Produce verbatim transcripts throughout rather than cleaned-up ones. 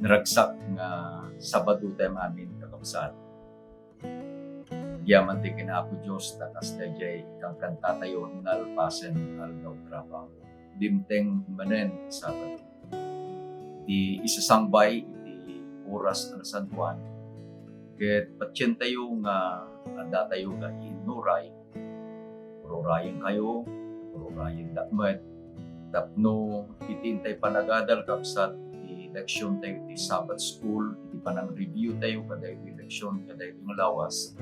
Naragsak nga Sabado tayo amin, kakabsat. Agyaman ti ken Apo Dios, ta kas daydiay ikankantatayo nalpasen aldaw trabaho. Dimteng manen Sabado. Ti isasangbay iti oras a nasantoan, ket patientayo nga addatayo nga innuray, ururayenkayo, ururayendak met, tapno iti intay panagadal, kabsat, ti leksiontayo iti Sabbath School, iti panang-review tayo kadaytoy leksion, kadaytoy nga lawas,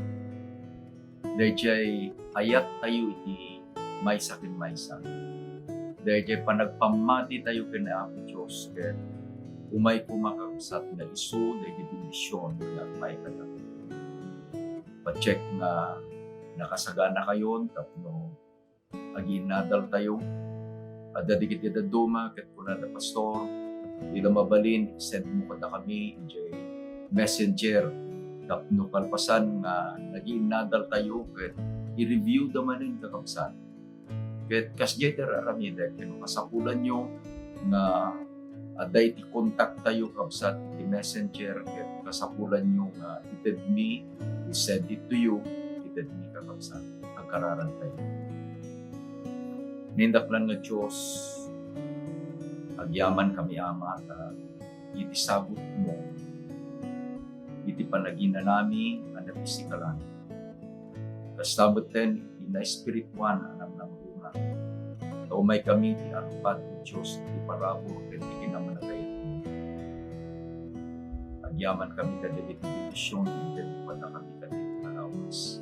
daydiay ayattayo iti maysa ken maysa. Daydiay panagpammatitayo ken Apo Dios, ket umay koma, kabsat, nga isu daydiay bendision nga agpaay kadatayo. Patiek nga nakasaganakayon tapno agiinnadaltayo. Adda dagiti dadduma ket kunada, "Pastor, di la mabalin, i-send mo kadakami idiay messenger tapno kalpasan nga nagiinnadaltayo ket i-review da manen, kakabsat." Ket kasdiay ti ar-aramidek, ken kasapulanyo nga adda iti kontaktayo, kabsat, iti messenger, ket kasapulanyo nga itedmi, we send it to you, itedmi, kakabsat. Agkararagtayo. Nindaklan nga Dios, agyamankami, Ama, ta iti sabotmo iti panaginanami a napisikalan. Kasta metten iti naespirituan a nangnangruna. Ta umaykami ti arpad, O Dios, iti parabur ken ti kinamanagayatmo. Agyamankami kadagiti bendision nga inkadakami kadagiti lawas.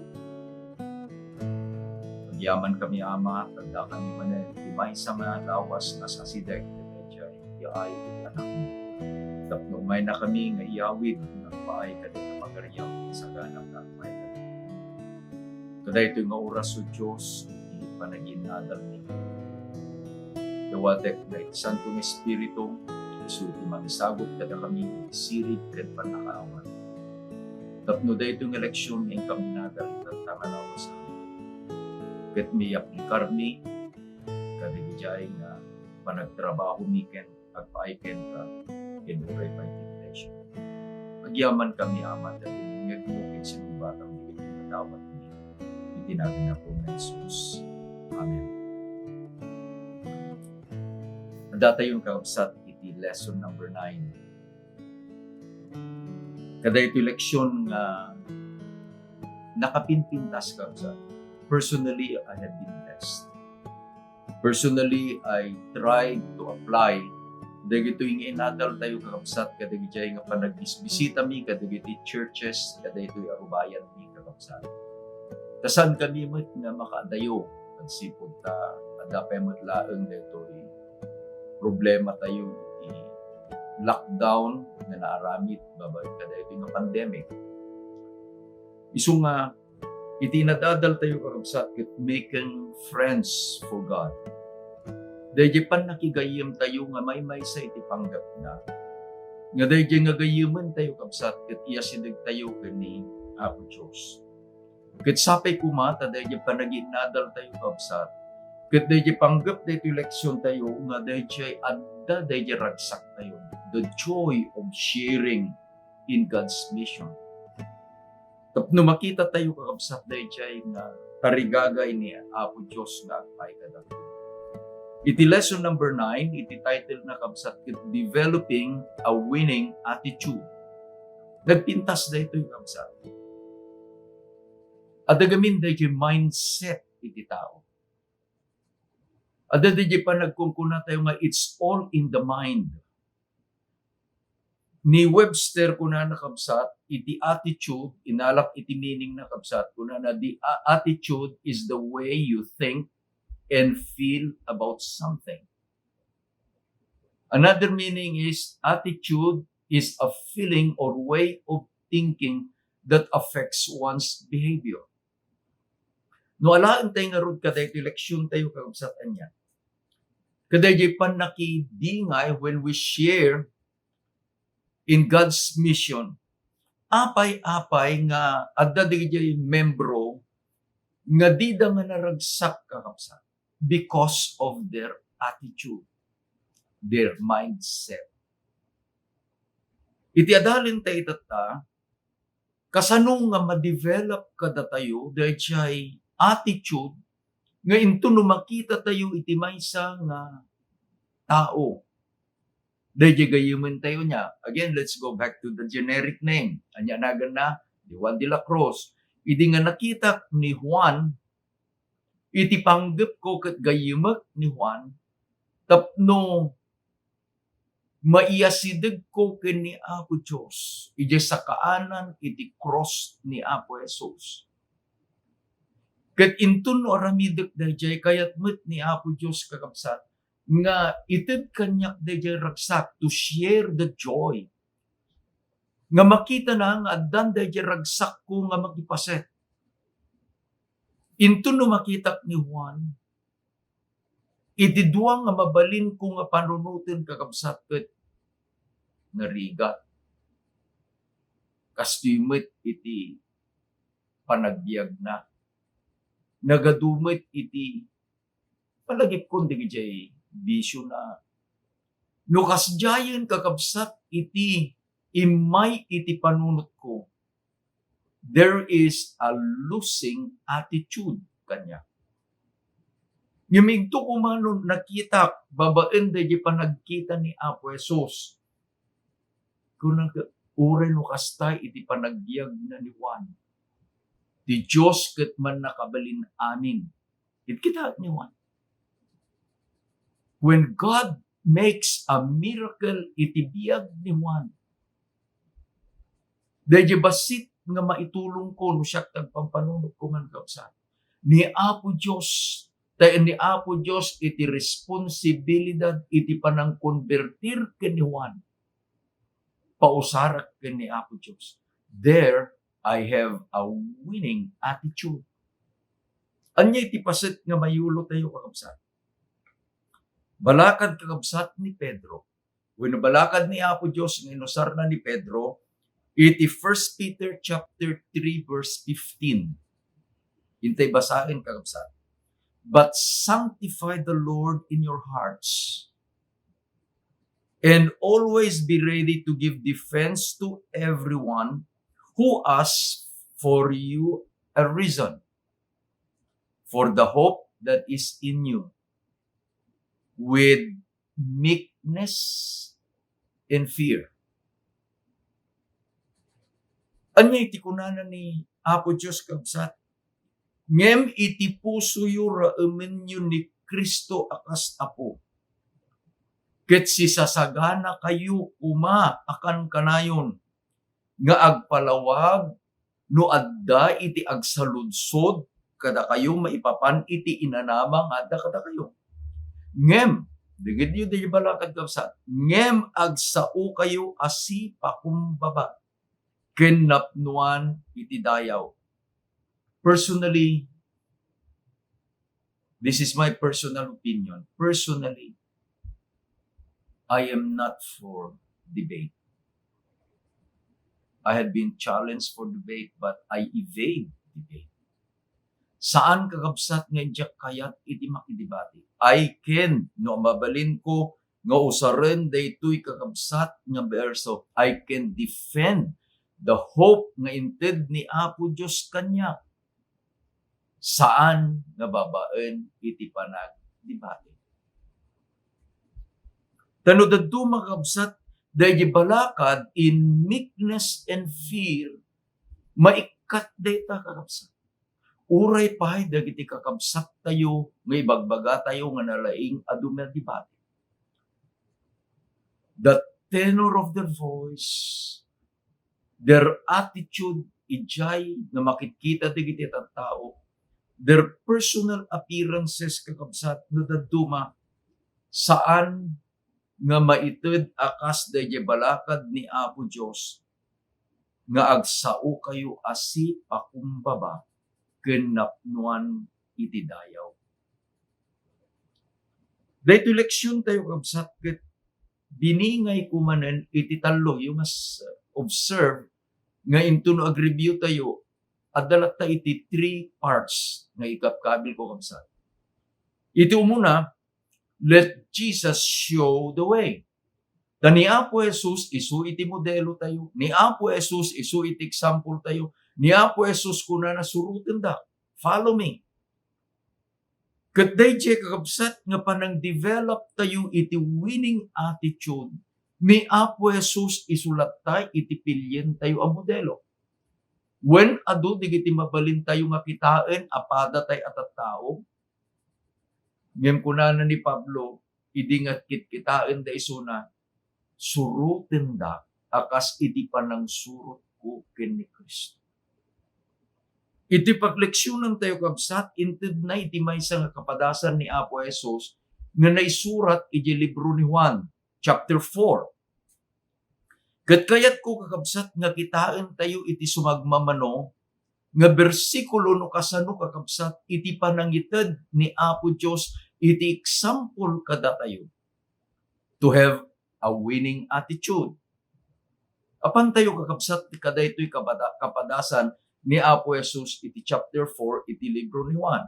Agyamankami, Ama, ta addakami manen iti maysa nga lawas nga sasideg iti yaay iti Anakmo. Tapno umaynakami nga iyawid nga agpaay kadagiti pagariam iti sagana nga agpaay kadagiti. Kadaytoy nga oras, O Dios, iti panagiinnadalmi. Dawatek nga iti Santo nga Espiritu, isu ti mangisagut kadakami iti sirib ken pannakaawat. Tapno daytoy nga leksion nga inkami inadal itatta nga lawas, ket mayaplikarmi kadagiti nga panagtrabahomi ken agpaay kenka, ken uray pay ti iglesia. Agyamankami, Ama, ta binengngegmo ken sinungbatam dagiti madawatmi. Iti nagan ni Apo nga Jesus. Amen. Addatayon, kakabsat, iti lesson number nine. Kadaytoy leksion nga nakapinpintas, kabsat. Personally, I have been blessed. Personally, I tried to apply dagitoy nga inadaltayo, kakabsat, kadagitoy nga panagbisbisitami kadagiti churches kadaytoy a rubayanmi, kakabsat. Ta saankami met nga makaadayo agsipud ta adda pay met laeng daytoy problematayo iti lockdown nga naaramid babaen kadaytoy nga pandemic. Isu nga, iti inadadaltayo, kakabsat, ket making friends for God. Daydiay pannakigayyemtayo nga maymaysa iti panggepna, nga daydiay nga gayyementayo, kabsat, ket iyasidegtayo ken ni Apo Dios. Ket sapay koma ta daydiay panagiinnadaltayo, kabsat, ket daydiay panggep daytoy leksiontayo nga daydiay adda daydiay ragsaktayo, the joy of sharing in God's mission. Tapno makitatayo, kakabsat, daydiay nga tarigagay ni Apo Dios nga agpaay kadatayo. Iti lesson number nine, iti title na, kabsat, ket Developing a Winning Attitude. Nagpintas daytoy, kabsat. Adda gamin daydiay mindset iti tao. Adda daydiay panagkunkunatayo nga it's all in the mind. Ni Webster, kunana, kabsat, iti attitude, inalak iti meaning na, kabsat, kunana, the a-, attitude is the way you think and feel about something. Another meaning is attitude is a feeling or way of thinking that affects one's behavior. No alaentayo ngarud kadaytoy leksiontayo, kakabsat, ania? Kadaydiay pannakidingay when we share in God's mission. Apay-apay nga adda daydiay membro nga dida nga naragsak, kakabsat, because of their attitude, their mindset. Iti adalen ta itatta, kasano nga ma-develop kadatayo daydiay attitude nga inton no makitatayo iti maysa nga tao, daydiay gayyementayo niya. Again, let's go back to the generic name. Ania naganna? Ni Juan de la Cruz. Idi nga nakitak ni Juan, iti panggepko ket gayyemek ni Juan, tapno maiyasidegko ken ni Apo Dios idiay sakaanan iti krus ni Apo Jesus. Ket inton no aramidek daydiay, kayat met ni Apo Dios, kakabsat, nga ited kaniak daydiay ragsak to share the joy. Nga makitana nga addan daydiay ragsakko nga makipaset. Inton no makitak ni Juan, iti dua nga mabalinko nga panunoten, kakabsat, ket narigat. Kastoy met iti panagbiagna. Nagadu met iti palagipkon dagiti bisiona. No kasdiayen, kakabsat, iti immay iti panunotko, there is a losing attitude kaniak. Ngem inton koma no nakitak babaen daydi panagkita ni Apo Jesus, kunak, uray no kasta iti panagbiagna ni Juan, ti Dios ket mannakabalin amin. Ket kita ni Juan. When God makes a miracle iti biag ni Juan, daydi bassit nga maitulongko no siak ti agpampanunotko man, kabsat, ni Apo Dios, ta ni Apo Dios iti responsibilidad iti panangkonbertir ken ni Juan. Pausarak ken ni Apo Dios. There, I have a winning attitude. Ania iti paset nga mayulotayo, kakabsat? Balakad, kakabsat, ni Pedro. Wenno balakad ni Apo Dios nga inusarna ni Pedro iti First Peter chapter three, verse fifteen. Intay basaen, kakabsat. "But sanctify the Lord in your hearts, and always be ready to give defense to everyone who asks for you a reason for the hope that is in you, with meekness and fear." Ania iti kunana ni Apo Dios, kabsat? "Ngem iti pusoyo raemenyo ni Cristo a kas Apo, ket sisasaganakayo koma a kankanayon nga agpalawag no adda iti agsaludsod kadakayo maipapan iti inanama nga adda kadakayo. Ngem," dengngegyo daydi balakad, kabsat, "ngem agsaokayo a sipakumbaba ken napnoan iti dayaw." Personally, this is my personal opinion. Personally, I am not for debate. I had been challenged for debate, but I evade debate. Saan, kakabsat, nga diak kayat iti makidebate. I can, no mabalinko nga usaren daytoy, kakabsat, nga berso, I can defend the hope nga inted ni Apo Dios kaniak. Saan nga babaen iti panagdebate. Ta no dadduma, kakabsat, daydi balakad in meekness and fear, maikkat dayta, kakabsat. Uray pay dagiti kakabsattayo nga ibagbagatayo nga nalaing a dumadebate. The tenor of their voice, their attitude, idiay nga makitkita dagiti tattao, their personal appearances, kakabsat, no dadduma, saan nga maited a kas daydiay balakad ni Apo Dios nga agsaokayo a sipakumbaba ken napnoan iti dayaw. Daytoy leksiontayo, kabsat, ket biningayko manen iti tallo. You must observe nga inton no agreview tayo, adda latta iti three parts nga ikabkabilko, kabsat. Iti umuna, let Jesus show the way. Ta ni Apo Jesus isu iti modelo tayo. Ni Apo Jesus isu iti example tayo. Ni Apo Jesus kunana, "Surotenda. Follow me." Ket daydiay, kakabsat, nga panang-develop tayo iti winning attitude ni Apo Jesus isu latta iti pilien tayo a modelo. Wen adu dagiti mabalin tayo nga kitaen a padatay a tattao, ngem kunana ni Pablo, idi nga kitkitaenda isuna, "Surotenda a kas iti panangsurotko ken ni Cristo." Iti pagleksionan tayo, kabsat, intedna iti maysa nga kapadasan ni Apo Jesus nga naisurat iti libro ni Juan, chapter four. Ket kayatko, kakabsat, nga kitaen tayo iti sumagmamano nga bersikulo no kasano, kakabsat, iti panangited ni Apo Dios iti example kadatayo to have a winning attitude. Apan tayo, kakabsat, kadaytoy kabada-, kapadasan ni Apo Jesus iti chapter four iti libro ni Juan.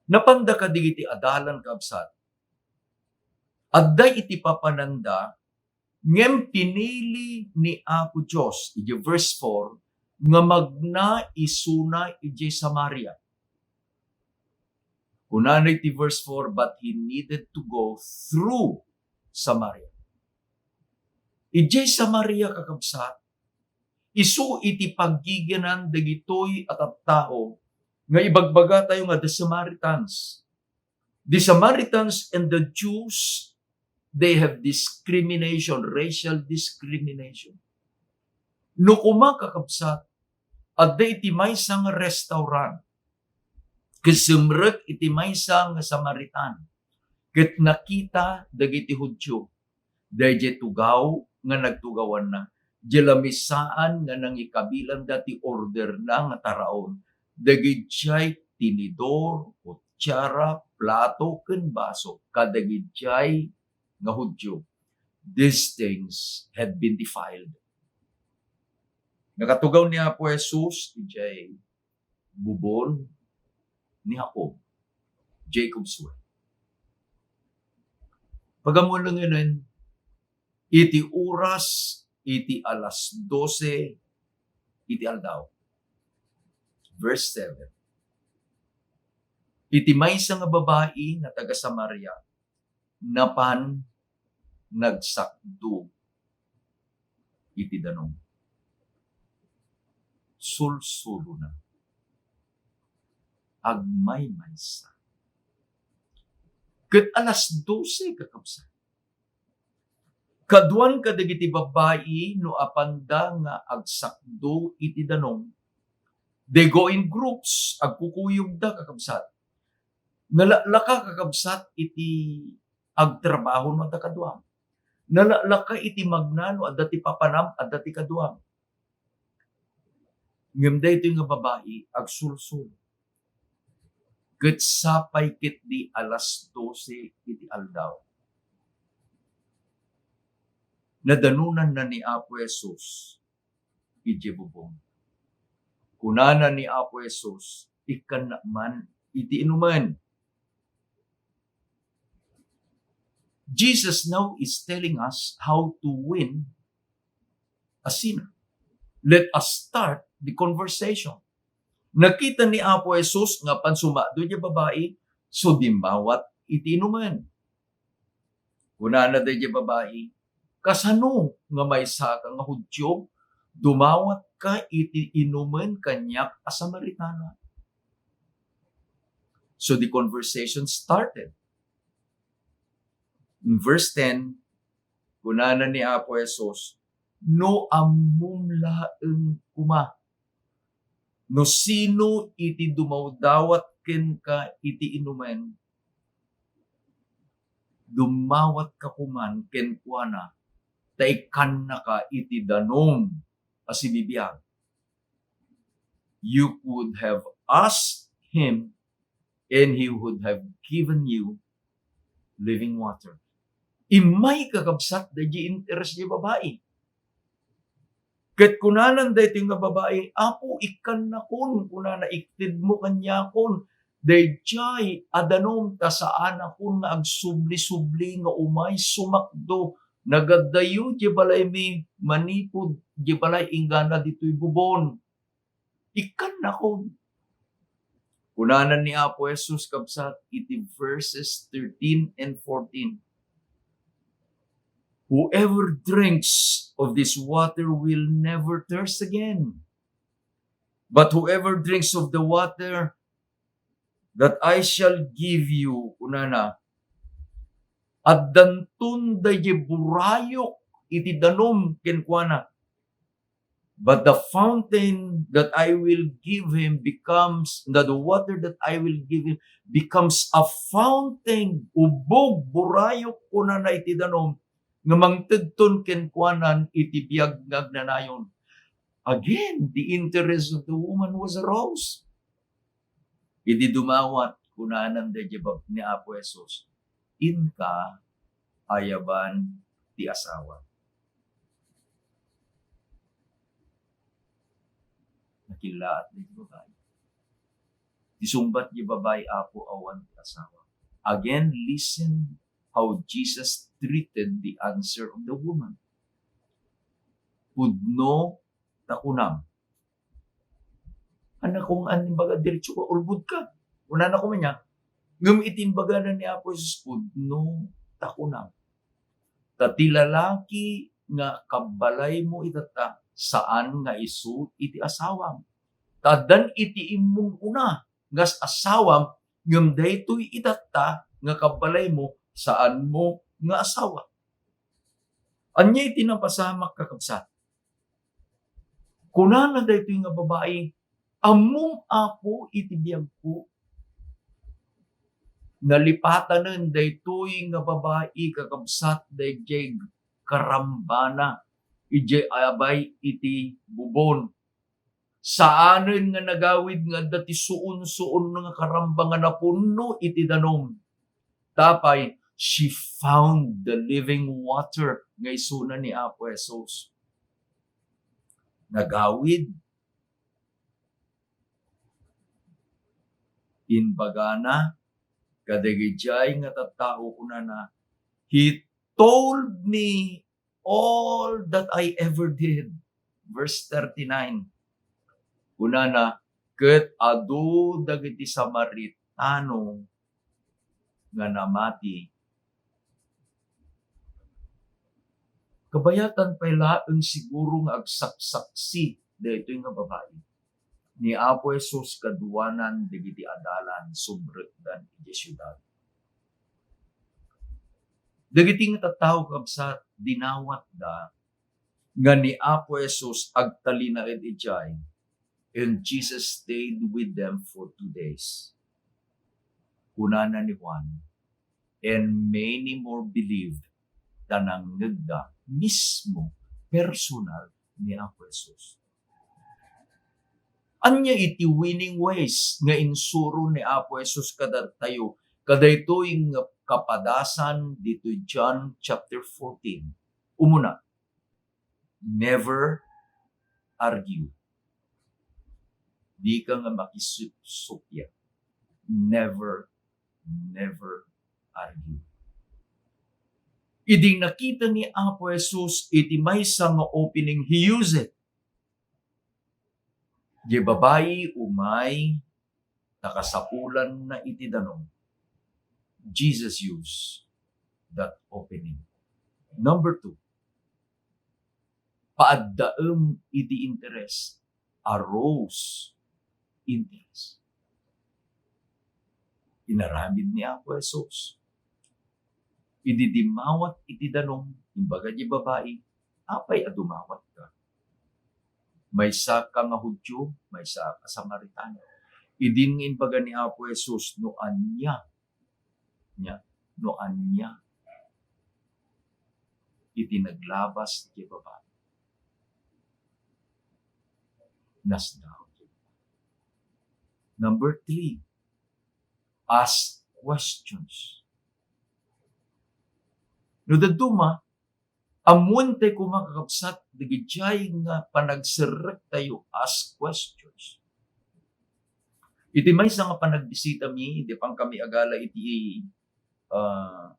Napanda kadigiti adalan, kabsat. Adda iti papananda, ngem pinili ni Apo Dios, iti verse four, nga magna isuna iti Samaria. Kunana iti verse four, "But he needed to go through Samaria." Iti Samaria, kakabsat, isu iti paggigianan dagitoy a tattao nga ibagbaga tayo nga the Samaritans. The Samaritans and the Jews, they have discrimination, racial discrimination. No koma, kakabsat, adda iti maysa nga restaurant, ket simrek iti maysa nga Samaritan, ket nakita dagiti Judio, daydiay tugaw nga nagtugawanna, diay lamisaan nga nangikabilanda ti orderna nga taraon, dagidiay tinidor, kutsara, plato, ken baso, kadagidiay nga Judio, these things had been defiled. Nakatugaw ni Apo Jesus idiay bubon ni Jacob, Jacob's well. Pagamulengen iti oras iti alas dose iti aldaw. Verse seven. Iti maysa nga babai nga taga Samaria, napan nagsakdo iti danum. Sulsulona. Agmaymaysa. Ket alas dose, kakabsat. Kaduan kadagiti babbai, no apanda nga agsakdo iti danum, they go in groups, agkukuyogda, kakabsat. Nalaklaka, kakabsat, iti agtrabaho no adda kaduam. Nalaklaka iti magna no adda ti papanam, adda ti kaduam. Ngem daytoy nga babai, agsulsol. Ket sapay ketdi alas dose iti aldaw. Nadanonanna ni Apo Jesus idiay bubong. Kunana ni Apo Jesus, "Ikkannak man iti inumen." Jesus now is telling us how to win a sinner. Let us start the conversation. Nakita ni Apo Jesus nga apan sumakdo diay babai, so dimmawat iti inumen. Kunana daydiay babai, "Kasano nga maysaka nga Judio, dumawatka iti inumen kaniak a Samaritana?" So the conversation started. In verse ten, kunana ni Apo Jesus, "No ammom laeng koma no sino iti dumawdawat kenka iti inumen, dummawatka koman kenkuana, ta ikkannaka iti danum a sibibiag. You could have asked him, and he would have given you living water." Immay, kakabsat, daydiay interes diay babai. Ket kunanan daytoy nga babai, "Apo, ikkannakon," kunana, "iktedmo kaniakon daydiay a danum ta saanakon nga agsubli-subli nga umay sumakdo, nagaddayo diay balaymi manipud diay balay inggana ditoy bubon. Ikkannakon. Kunana ni Apo Jesus, kabsat, iti verses thirteen and fourteen, "Whoever drinks of this water will never thirst again. But whoever drinks of the water that I shall give you," kunana, "addanton daydiay burayok iti danum," kenkuana. "But the fountain that I will give him becomes, that the water that I will give him becomes a fountain," ubog, burayok, kunana iti danum, "nga mangtedton kenkuanan iti biag nga agnanayon." Again, the interest of the woman was aroused. Idi dumawat, kunanan daydiay bab-, ni Apo Jesus, "Inka, ayaban ti asawa." Nakillaat daydiay babai. Ti sungbat diay babai, "Apo, awan ti asawa." Again, listen how Jesus treated the answer of the woman. "Pudno ta kunam." Anakong an imbaga, diretso ka, ulbod ka. Kunana ko man niya, ngem iti imbagana ni Apo Jesus, "Pudno ta kunam. Ta ti lalaki nga kabbalaymo itatta, saan nga isu iti asawam. Ta addan iti immum una nga as-, asawam, ngem daytoy itatta nga kabbalaymo, saanmo nga asawa." Ania iti napasamak, kakabsat? Kunana daytoy nga babai, "Ammom, Apo, iti biagko. Nalipatanen daytoy nga babai, kakabsat, daydiay karambana, idiay abay iti bubon. Saanen nga nagawid nga adda ti suon-suon nga karamba nga napunno iti danum. Tapay, she found the living water," nga isuna ni Apo Jesus. Nagawid. Imbagana kadagijay nga tattao, kunana, "He told me all that I ever did." Verse thirty-nine. Kunana, "Ket adu dagiti Samaritano nga namati." Kabayatan pay laeng siguro nga agsaksaksi daytoy nga babai ni Apo Jesus kaduanan dagiti adalan sumrekdan idiay siudad. Dagiti nga tattao, kabsat, dinawatda nga ni Apo Jesus agtalinaed idiay, "And Jesus stayed with them for two days." Kunana ni Juan, "And many more believed," ta nangngegda mismo, personal, ni Apo Jesus. Ania iti winning ways nga insuro ni Apo Jesus kadatayo kadaytoy nga kapadasan ditoy John chapter fourteen? Umuna, never argue. Dika nga makisupsuppiat. Never, never argue. Idi nakita ni Apo Jesus iti maysa nga opening, he used it. Diay babai umay ta kasapulanna iti danum. Jesus used that opening. Number two, paaddaem iti interes. Arouse interes. Inaramid ni Apo Jesus. Idi dimmawat iti danum, imbaga diay babai, "Apay a dumawatka? Maysa ka nga Judio, maysa ka Samaritano." Idin nga imbaga ni Apo Jesus no ania, nia, no ania iti naglabas diay babai, nasdaaw. Number three, ask questions. No dadduma, ammoentayo koma, kakabsat, dagijay nga panagserrektayo, ask questions. Iti maysa nga panagbisitami, idi pangkami agala iti, ah,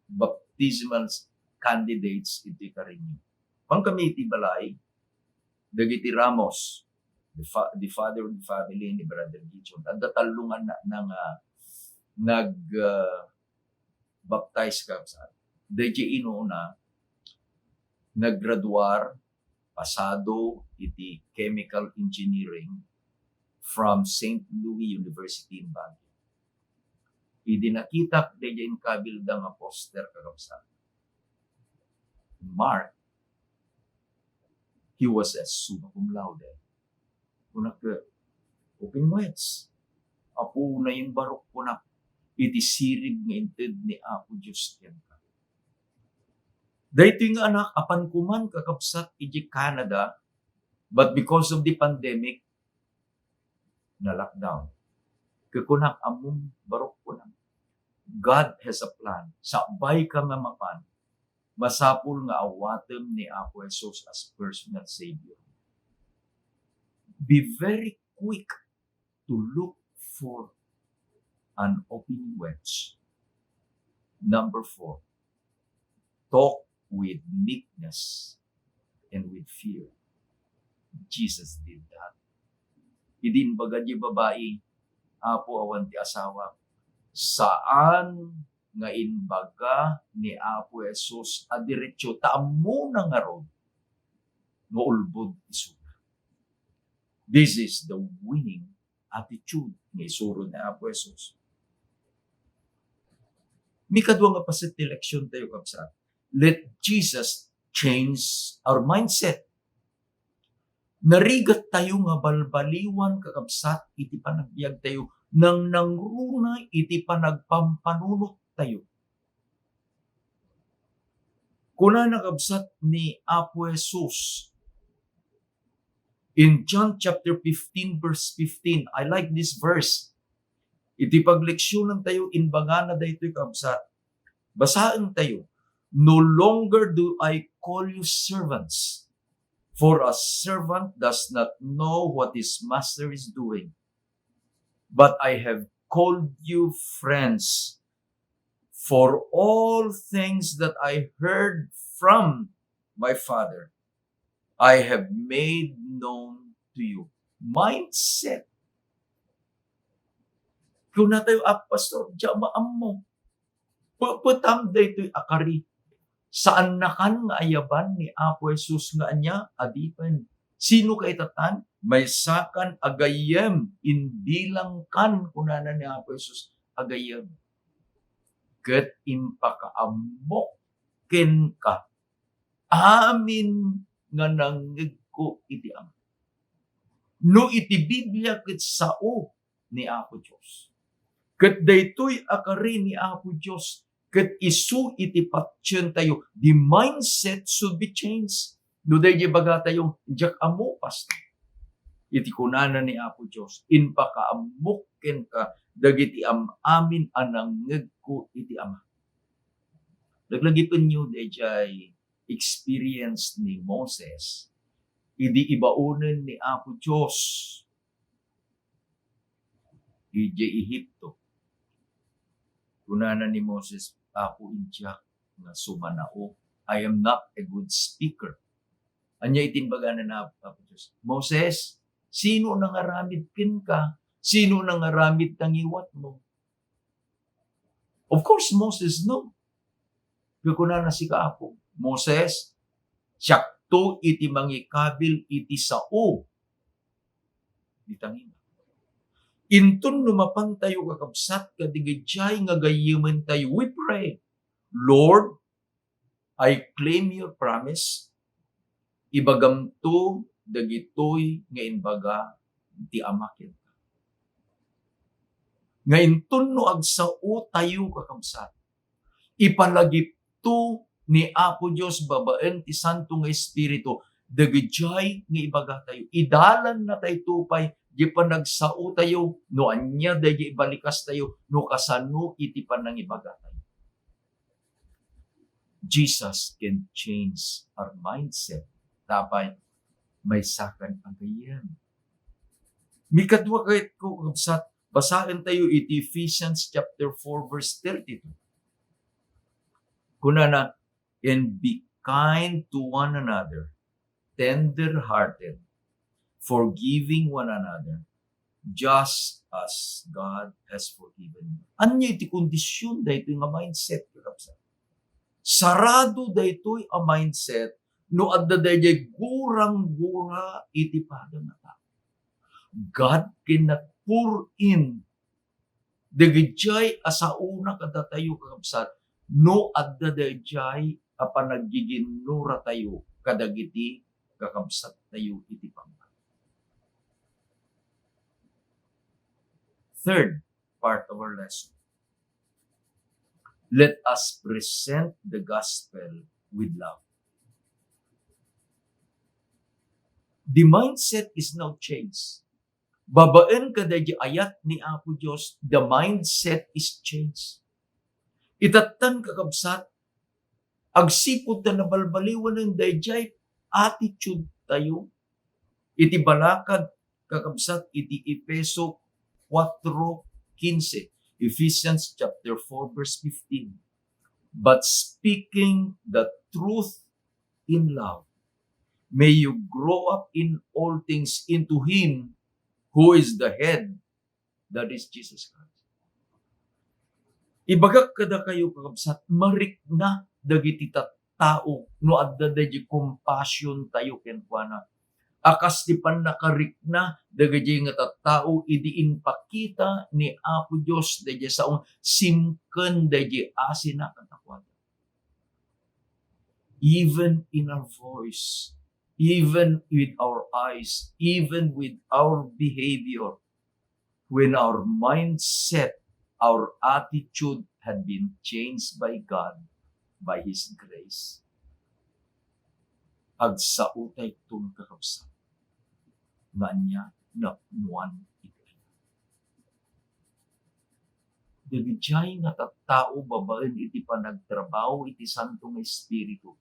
baptismal candidates iti Carignan. Pangkami iti balay, dagiti Ramos, the fa-, the father of the family ni Brother Gideon. Adda tallo nga na, na nga nag, ah, baptize, kabsat. Daydi inuna, naggraduar, pasado iti chemical engineering from Saint Louis University in Baguio. Idi nakitak daydi inkabilda nga poster, kakabsat, Mark, he was a summa cum laude. Kunak, "Open words. Apo, naimbarok," kunak, "iti sirib nga inted ni Apo Dios kenka." Daytoy nga anak, apanko man, kakabsat, iti Canada, but because of the pandemic, na-lockdown. Kunak, "Ammom, barok," kunak, "God has a plan. Sakbayka nga mapan, masapul nga awatem ni Apo Jesus as personal Savior." Be very quick to look for an open words. Number four, talk with meekness and with fear. Jesus did that. Idi inbaga di babai, "Apo, awan ti asawa," saan nga inbaga ni Apo Jesus a diretso, ta ammona ngarud nga ulbod isuna. This is the winning attitude nga isuro ni Apo Jesus. Mikadua nga paset ti leksion tayo, kabsat. Let Jesus change our mindset. Narigat tayo nga balbaliwan, kakabsat, iti panagbiag tayo, nangnangruna iti panagpampanunot tayo. Kunana, kabsat, ni Apo Jesus in John chapter fifteen, verse fifteen. I like this verse. Iti pagleksionan tayo, imbagana daytoy, kabsat. Basaen tayo. "No longer do I call you servants, for a servant does not know what his master is doing. But I have called you friends, for all things that I heard from my Father, I have made known to you." Mindset. Kuna tayo, "Ah, Pastor, di maammo." Peppetam daytoy a kari. Saannakan nga ayaban ni Apo Jesus nga ania? Adipen. Sino kayattan? Maysakan a gayyem, imbilangkan, kunana ni Apo Jesus, a gayyem. Ket impakaammok kenka amin nga nangngegko iti Ama. No iti Biblia ket sao ni Apo Dios. Ket daytoy a kari ni Apo Dios, ket isu iti patientayo, the mindset should be changed. No daydi bagatayo, "Diak ammo, Pastor." Iti kunana ni Apo Dios, "Impakaammok kenka dagiti am-amin a nangngegko iti Ama." Laglagipenyo daydiay experience ni Moses idi ibaonen ni Apo Dios idiay Ehipto. Kunana ni Moses, "Apo, diak nga sumanao. I am not a good speaker." Ania iti imbagana ni Apo Dios? "Moses, sino nangaramid kenka? Sino nangaramid ta ngiwatmo?" Of course, Moses, no? Kunana, "Sika, Apo." "Moses, siakto iti mangikabil iti sao." Di tangina. Inton no mapantayo, kakabsat, kadagiti nga gayyemen tayo, we pray, "Lord, I claim your promise. Ibagamto dagitoy nga imbaga ti Ama kenka." Nga inton no agsao tayo, kakabsat, ipalagipto ni Apo Dios babaen ti Santo nga Espiritu dagijay nga ibaga tayo. Idalan na tayo pay di panagsao tayo no ania daydi ibalikas tayo no kasano iti panangibaga tayo. Jesus can change our mindset. Tapay, maysakan a gayyem. Mikadua kayatko, kakabsat, basaentayo iti Ephesians chapter four, verse thirty-two. Kunana, "And be kind to one another, tender-hearted, forgiving one another, just as God has forgiven you." Ania iti kondisyon daytoy nga mindset, kakabsat? Sarado daytoy a mindset no adda daydiay gurang-gura iti pada nga tao. God cannot pour in dagijay a saona kadatayo, kakabsat, no adda dayjay a panagiginnuratayo kadagiti kakabsattayo iti pangkat. Third part of our lesson, let us present the gospel with love. The mindset is now changed. Babaen kadaydi ayat ni Apo Dios, the mindset is changed. Itattan, kakabsat, agsipud ta nabalbaliwanen daydiay attitude tayo. Iti balakad, kakabsat, iti Efeso four quince, Ephesians chapter four, verse fifteen. "But speaking the truth in love, may you grow up in all things into Him who is the head, that is Jesus Christ." Ibagak kadakayo, kakabsat, marikna dagiti tattao no adda daydi compassion tayo kenkuana. A kas ti pannakarikna dagiti nga tattao idi impakita ni Apo Dios daydi saong simken daydi asina kadakuada. Even in our voice, even with our eyes, even with our behavior, when our mindset, our attitude had been changed by God, by His grace, agsao tayo, kakabsat, nga ania napnuan iti Dagijay nga tattao babaen iti panagtrabaho iti Santo nga Espiritu,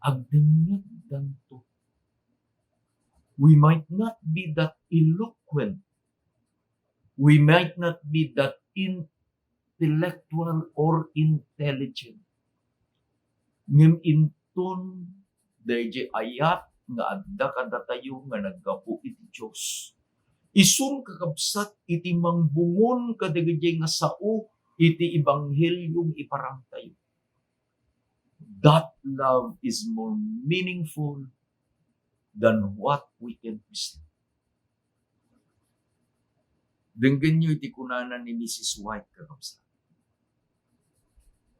agdengngegdanto. We might not be that eloquent. We might not be that intellectual or intelligent. Ngem inton daydiay ayat nga adda kadatayo nga naggapu iti Dios, isun, kakabsat, iti mangbungon kadagijay nga sao iti ebanghelio nga iparangtayo. That love is more meaningful than what we can receive. Denggenyo iti kunana ni Missus White, kakabsat.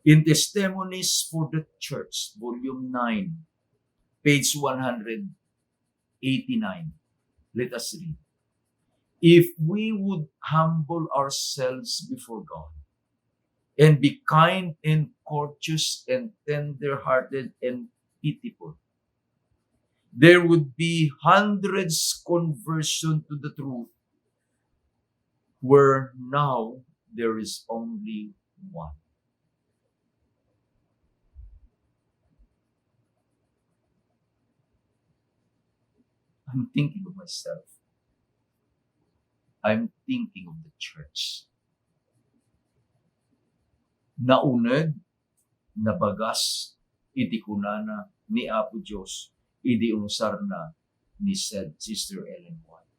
In Testimonies for the Church, Volume nine, page one hundred eighty-nine. Let us read. If we would humble ourselves before God and be kind and courteous and tender-hearted and pitiful, there would be hundreds conversion to the truth, where now there is only one. I'm thinking of myself. I'm thinking of the church. Nauneg, nabagas iti kunana ni Apo Dios idi inusarna ni said Sister Ellen White.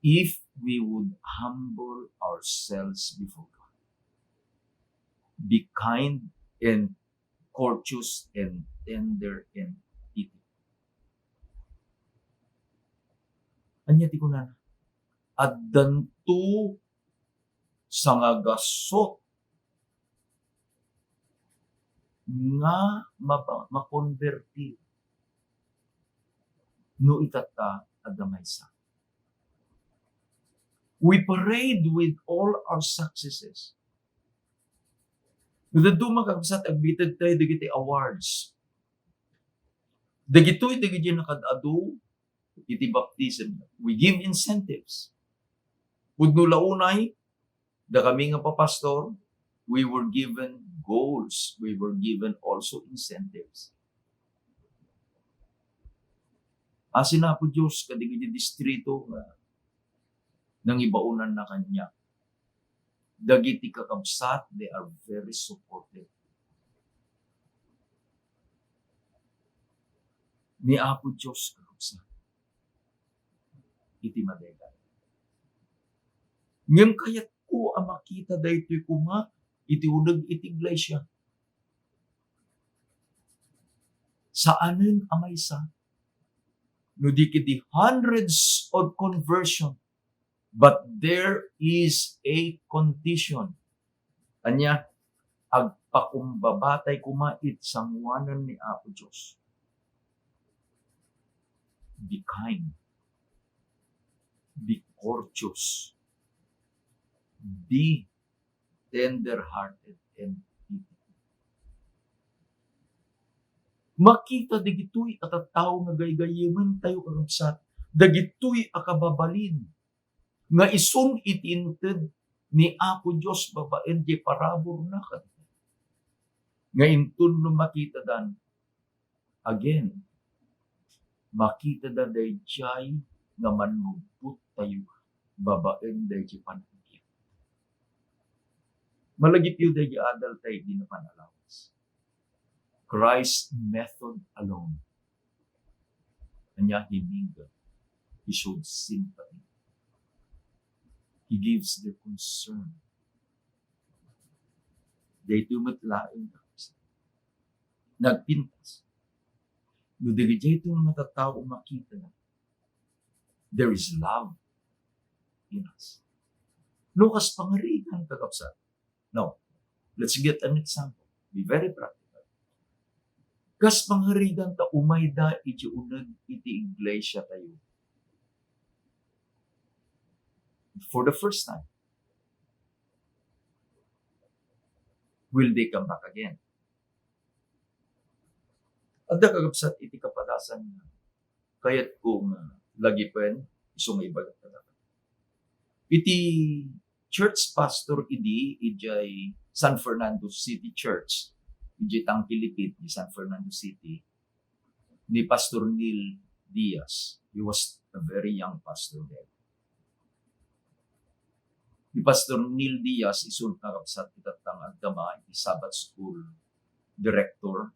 If we would humble ourselves before God, be kind and courteous and tender and pitiful. Ania ti kunana? Addanto sangagasut nga mapa-, makonberti no itatta adda maysa. We parade with all our successes. No dadduma, kakabsat, agbited tayo dagiti awards. Dagitoy dagiti nakaad-adu iti baptism. We give incentives. Pudno la unay, dakami nga papastor, we were given goals. We were given also incentives. Asi ni Apo Dios kadagiti distrito nga nangibaonanna kaniak. Dagiti kakabsat, they are very supportive. Ni Apo Dios, kakabsat, iti madaydayaw. Ngem kayatko a makita daytoy koma iti uneg iti iglesia. Saanen a maysa no di ketdi hundreds of conversion, but there is a condition. Ania, agpakumbabatay koma iti sangoanan ni Apo Dios. Be kind. Be courteous. Be tender-hearted and pitiful. Makita dagitoy a tattao nga gaygayementayo, kakabsat, dagitoy a kababalin nga isun iti inted ni Apo Dios babaen diay paraburna kaniak. Nga inton no makitadan, again, makitada daydiay nga mannugbottayo babaen daydiay panagbiag. Malagipyo daydiay adalta idi napan a lawas. Christ method alone. Ania, he mingled. He showed sympathy. He gives their concern. Daytoy met laeng, kakabsat, nagpintas. No dagitoy nga tattao makita, there is love in us. No kas pangarigan, kakabsat. Now, let's get an example. Be very practical. Kas pangarigan ta umayda iti uneg iti iglesia tayo. For the first time, will they come back again? Adda, kakabsat, iti kapadasan nga kayatko nga lagipen, isu nga ibaga kadakayo. Iti church pastor idi, idiay San Fernando City Church, idiay Tangkilipi, di San Fernando City, ni Pastor Neil Diaz. He was a very young pastor then. Ni Pastor Neil Diaz, isu, kakabsat, iti tattao nga agdama iti Sabbath School Director,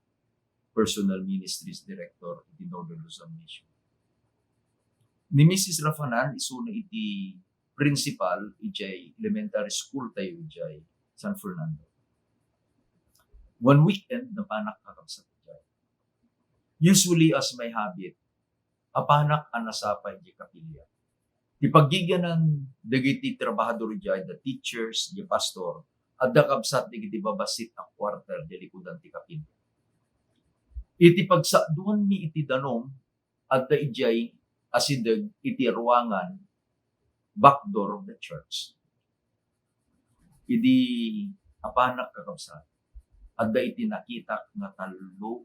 Personal Ministries Director iti Northern Luzon Mission. Ni Missus Rafanan, isuna iti principal idiay elementary school tayo idiay San Fernando. One weekend, napanak, kakabsat, idiay. Usually, as my habit, apanak a nasapa idiay kapilya. Ti paggigianan dagiti trabahador idiay, the teachers, the pastor, adda, kabsat, dagiti babassit a quarter idiay likudan ti kapilya. Iti pagsaduanmi iti danum, adda idiay asideg iti ruangan, back door of the church. Idi apanak, kakabsat, adda iti nakitak nga tallo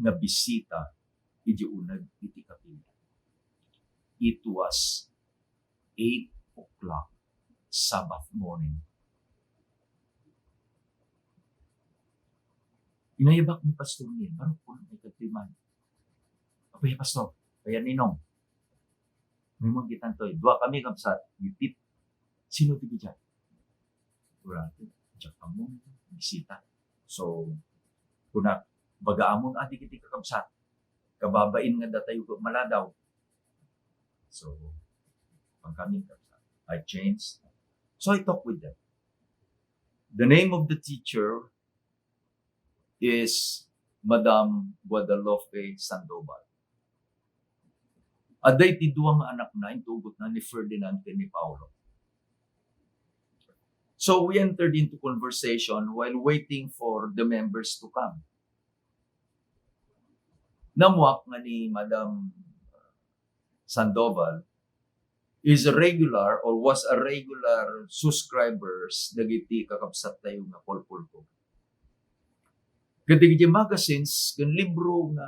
nga bisita idi uneg iti kapilya. It was eight o'clock Sabbath morning. Inayabak ni Pastor Neil, "Barok, kunak, ay kadtoy man." "Apay, Pastor, kaya ninong? May manggitan toy. Dua kami, kabsat, gipit. Sino ti bidiay?" "Wala, diak ammo, bisita." So, kunak, "Bagaamon a dagiti kakabsat. Kababain nga datayo ket maladaw." So, pagkami, kabsat, I changed. So, I talked with them. The name of the teacher is Madam Guadalupe Sandoval. Adda iti dua nga anakna, intugotna ni Ferdinand ken ni Paolo. So we entered into conversation while waiting for the members to come. Naammoak nga ni Madam Sandoval is a regular or was a regular subscribers dagiti kakabsat tayo nga Polpolco. Kadagiti magazines ken libro nga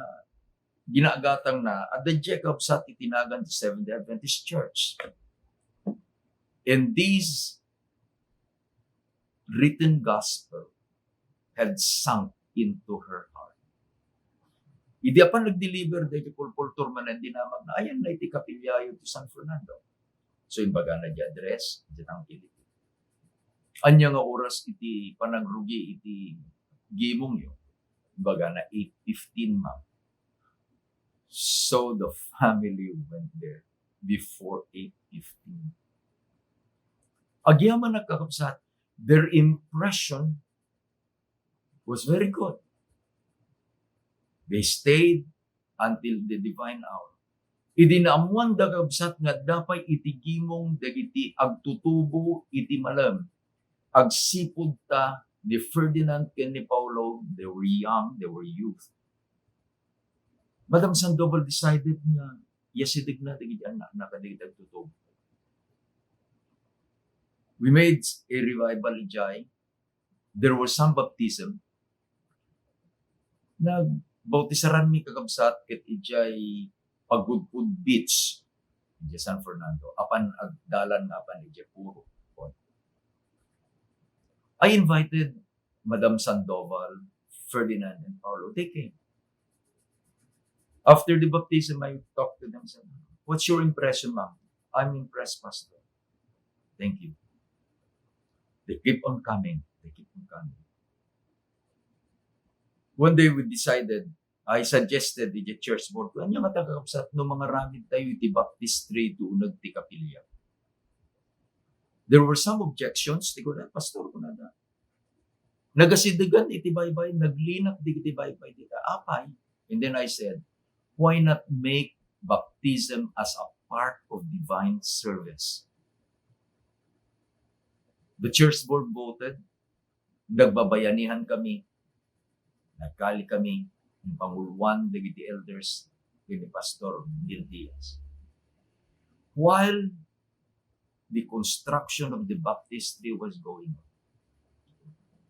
ginagatangna, adda diay kabsat iti nagan ti Seventh-day Adventist Church. And these written gospel had sunk into her heart. Idi apan nag-deliver daydi pulpul tour manen dinamagna, ayanna iti kapilyayo ti San Fernando. So, imbagana di address, di tangkil iti. Ania nga oras iti panagrugi iti gimongyo? Imbagana eight fifteen, ma'am. So the family went there before eight fifteen. Agyamanak, kakabsat, their impression was very good. They stayed until the divine hour. Idi naammoanda, kabsat, nga adda pay iti gimong dagiti agtutubo iti malem, agsipud ta ni Ferdinand ken ni Paolo, they were young, they were youth. Madam Sandoval decided nga iasidegna dagiti annakna kadagiti agtutubo. We made a revival idiay. There were some baptism. Nagbautisaranmi, kakabsat, ket idiay Pagudpud Beach, idiay San Fernando. Apan agdalan nga apan idiay Puro. I invited Madam Sandoval, Ferdinand, and Paolo. They came. After the baptism, I talked to them. Said, "What's your impression, ma'am?" "I'm impressed, Pastor." "Thank you." They keep on coming. They keep on coming. One day we decided, I suggested iti church board, "Ania nga, kakabsat, no mangaramid tayo iti baptistry iti uneg ti kapilya?" There were some objections. Ti kuna, "Pastor," kunada, "nagasidegan iti baybay, naglinak dagiti baybay dita. Apay?" And then I said, "Why not make baptism as a part of divine service?" The church board voted. Nagbabayanihan kami. Nagkali kami. Iti panguloan dagiti elders ken ni Pastor Gil Diaz. While the construction of the baptistry was going on,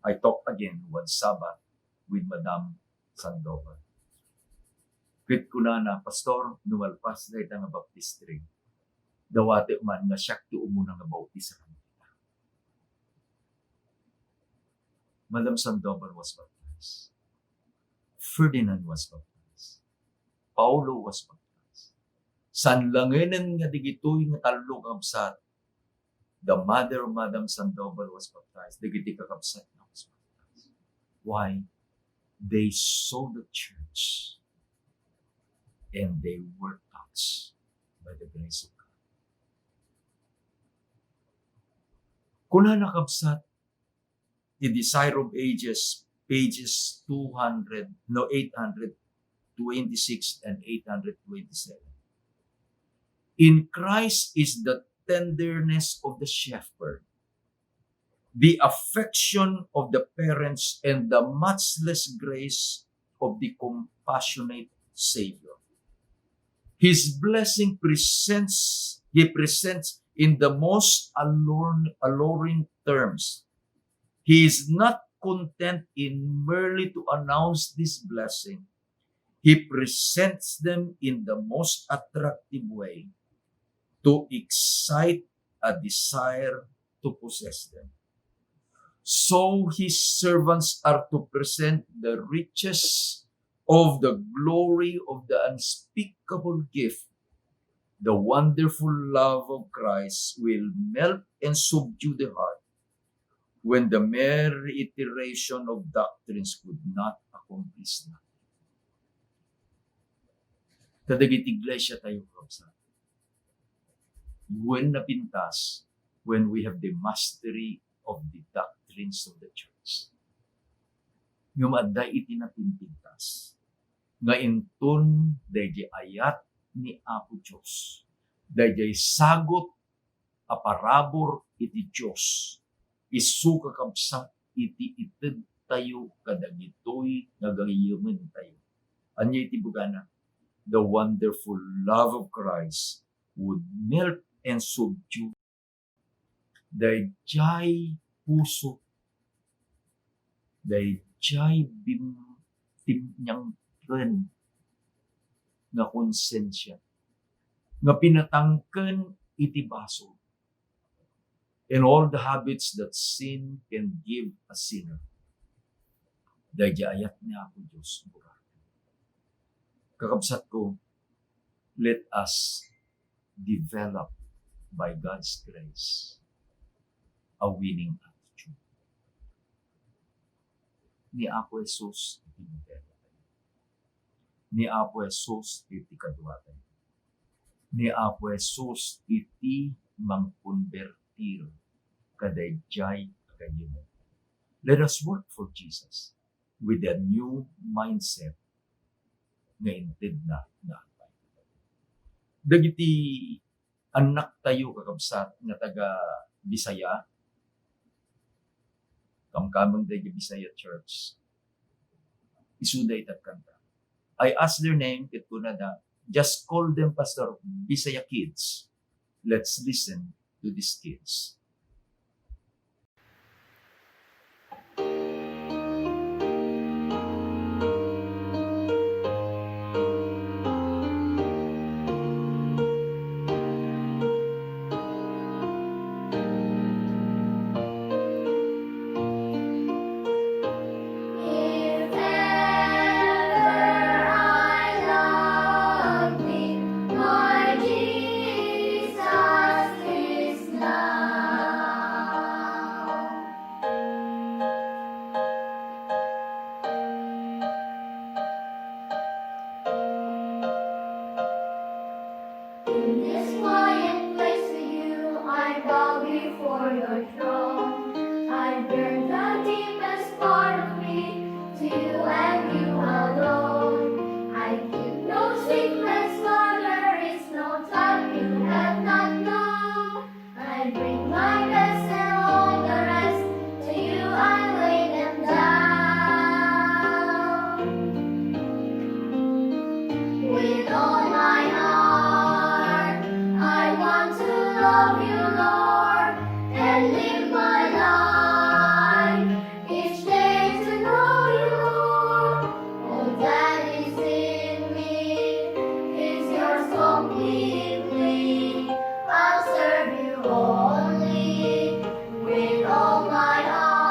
I talked again one Sabbath with Madam Sandoval. Ket kunana, "Pastor, no malpas dayta nga baptistry, dawatek man nga siak ti umuna nga bautisaran." Madam Sandoval was baptized. Ferdinand was baptized. Paolo was baptized. Sanlangen nga digitoy nga tallo, kabsat, the mother of Madam Sandoval was baptized. Dagiti kakabsatna was baptized. Why? They saw the church and they were touched by the grace of God. Kunana, kabsat, ti Desire of Ages, pages two hundred, no, eight hundred twenty-six and eight hundred twenty-seven. "In Christ is the tenderness of the shepherd, the affection of the parents, and the matchless grace of the compassionate Savior. His blessing presents, he presents in the most allure-, alluring terms. He is not content in merely to announce this blessing. He presents them in the most attractive way to excite a desire to possess them. So his servants are to present the riches of the glory of the unspeakable gift. The wonderful love of Christ will melt and subdue the heart when the mere iteration of doctrines could not accomplish nothing." Kadagiti iglesia tayo, kabsat, wen napintas, when we have the mastery of the doctrines of the church. Ngem adda iti napimpintas nga inton daydi ayat ni Apo Dios, daydi sagut a parabur iti Dios, isu, kakabsat, iti itedtayo kadagitoy nga gayyementayo. Ania iti ibagana? The wonderful love of Christ would melt and subdue daydiay puso, daydiay bim-, timniangken nga konsensia, nga pinatangken iti basol, and all the habits that sin can give a sinner. Daydiay ayat ni Apo Dios, burak. Kakabsatko, let us develop by God's grace a winning attitude. Ni Apo Jesus iti modelo tayo. Ni Apo Jesus iti kaduatayo. Ni Apo Jesus iti mangkonbertir kadaydiay a kayumo. Let us work for Jesus with a new mindset nga intedna nga agpay. Dagiti annaktayo, kakabsat, nga taga Bisaya, kamkameng dagiti Bisaya Church, isuda iti agkanta. I ask their name, ket kunada, "Just call them, Pastor, Bisaya Kids." Let's listen to these kids. If ever I love thee, my Jesus, this now. In this quiet place to you, I bow before your throne. I bear the deepest part of me to you and you alone. I keep no secrets, for there is no time you have not known. I bring my best and all the rest to you, I lay them down. With all my heart, I want to love you, Lord, and live my life each day to know you more. All that is in me is yours completely. I'll serve you only with all my heart.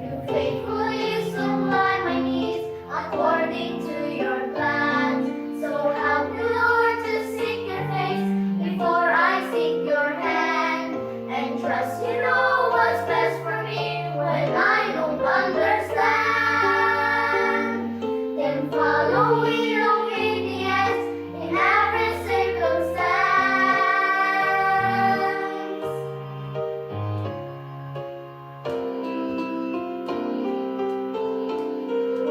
You faithfully supply my needs according to your plan. So help me, Lord, to seek your face before I seek your hand, and trust you know what's best for me when I don't understand. Then follow with obedience in every circumstance.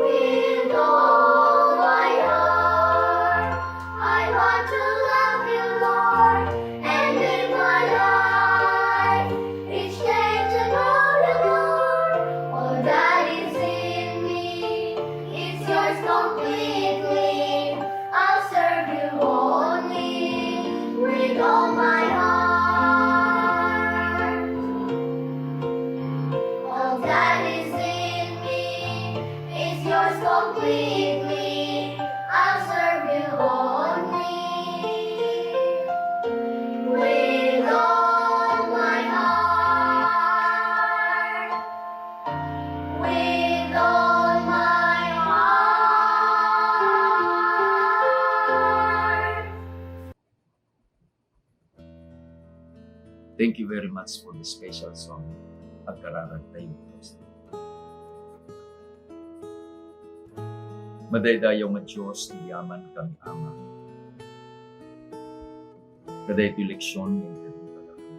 With all my heart, I want to love you, Lord, and live my life each day to know you more. All that is in me is yours completely. I'll serve you only with all my heart. All that is in me is yours completely. I'll serve you only with all my heart. With all my heart. Thank you very much for the special song. Agkararag tayo. Madaydayaw nga Dios, agyamankami, Ama. Kadaytoy leksion nga inted mo kadakami.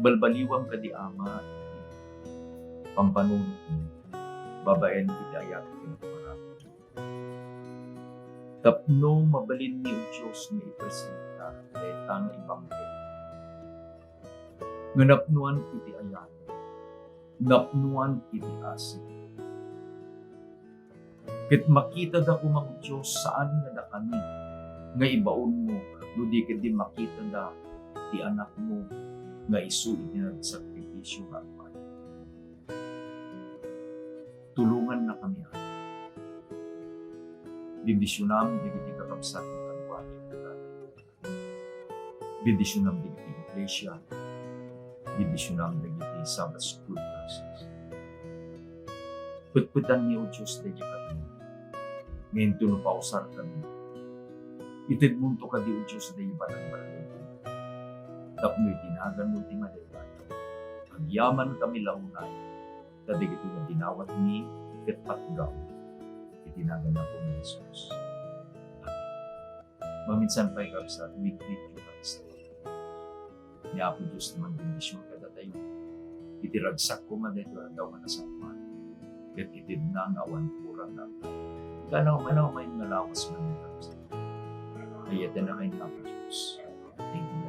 Balbaliwam kadi, Ama, iti pampanunotmi babaen iti ayat ken pamaraten. Tapno mabalinmi, O Dios, nga ipresenta dayta nga ebanghelio nga napnoan iti ayat, napnoan iti asik. Ket makitada koma, O Dios, saan nga dakami nga ibaonmo, no di ketdi makitada ti Anakmo nga isu iti nagsakripisio nga agpay. Tulongannakami, Ama. Bendisionam dagiti kakabsat nga kaduak. Bendisionam dagiti iglesia, bendisionam dagiti Sabbath School classes. Petpetanmi, O Dios, dagiti kayo. Ngem no pausarkami, itedmonto kadi, O Dios, dagiti barbarleng. Tapno iti naganmo ti madayo, agyaman kami launay, ta dagitoy nga dinawatmi ket patgam iti nagan ni Apo Jesus. Amen. Maminsan pay, kabsat, migrityo, kabsat. Ni Apo Dios ti mangbendision kadatayo. Iti ragsak koma daytoy a aldaw nga nasantoan, ket itedna nga awan kurang nga agtayo. Kanaw-manaw nga lawas man, kabsat. Ay-ayatennak ni Apo Dios. Thank you.